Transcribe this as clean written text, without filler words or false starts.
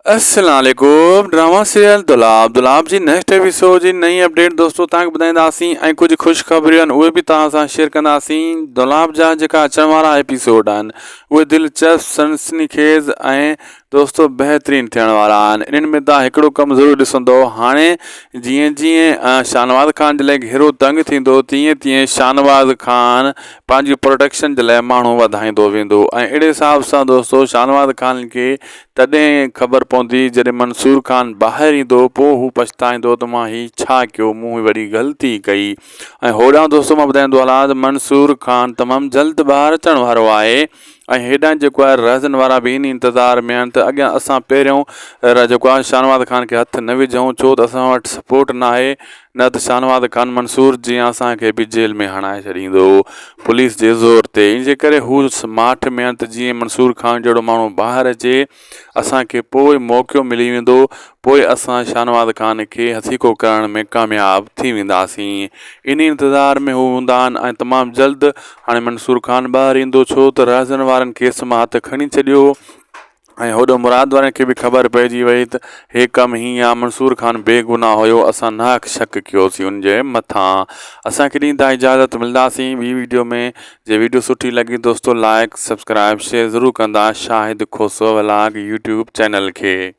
السلام عليڪم drama serial دولاب دولاب جي نيڪسٽ ايپيسوڊ جي نئين اپڊيٽ دوستو توهان کي ٻڌائينداسين ۽ ڪجهه خوش خبريون آهن اهي به توهان سان شيئر ڪنداسين دولاب جا جيڪا اچڻ وارا ايپيسوڊ آهن اهي دلچسپ سنسني خيز ۽ دوستو بهترين ٿيڻ وارا آهن انهن ۾ توهان هڪڙو ڪم ضرور ڏسندو هاڻي جيئن جيئن شاهنواز خان جي لاء گهيرو تنگ ٿيندو تيئن تيئن شاهنواز خان پنهنجي پروٽيڪشن جي لاء ماڻهو وڌائيندو ويندو ۽ اهڙي حساب سان دوستو شاهنواز خان کي تڏهن خبر پوندي جڏهن منصور خان ٻاهر ايندو پوء هو پڇتائيندو ته مان هي ڇا ڪيو مون هي وڏي غلطي ڪئي ۽ هوڏانهن دوستو مان ٻڌائيندو هلان ته منصور خان تمام جلد ٻاهر اچڻ وارو آهي ۽ هيڏانهن جيڪو آهي رهزن وارا به ان انتظار ۾ آهن ته اڳيان اسان پهريون جيڪو آهي شاهنواز خان کي هٿ نه وجهون ڇو ته اسان وٽ سپورٽ ناهي نه ته شاهنواز خان منصور جيان اسان کي به جيل ۾ هڻائي ڇڏيندو پوليس جي زور تي ان جي ڪري هو ماٺ ۾ آهن ته جيئن منصور خان جهڙو ماڻهو ٻاهر اچي اسان کي پوء موقعو ملي ويندو پوء اسان شاهنواز خان کي هٿيڪو ڪرڻ ۾ ڪامياب ٿي وينداسين انهي انتظار ۾ هو هوندا آهن ۽ تمام جلد هاڻي منصور خان ٻاهر ايندو ڇو ته رهزن وارن ڪيس مان هٿ کڻي ڇڏيو ۽ هوڏو مراد وارن کي به خبر پئجي وئي ته هي ڪم هيئن آ منصور خان بي گناهه هيو اسان ناحق شڪ ڪيوسين ان جي مٿان اسان کي ڏيندا اجازت ملداسين ٻي ويڊيو ۾ جي ويڊيو سٺي لڳي دوستو لائڪ سبسڪرائب شيئر ضرور ڪندا Shahid Khoso vlog YouTube channel کي.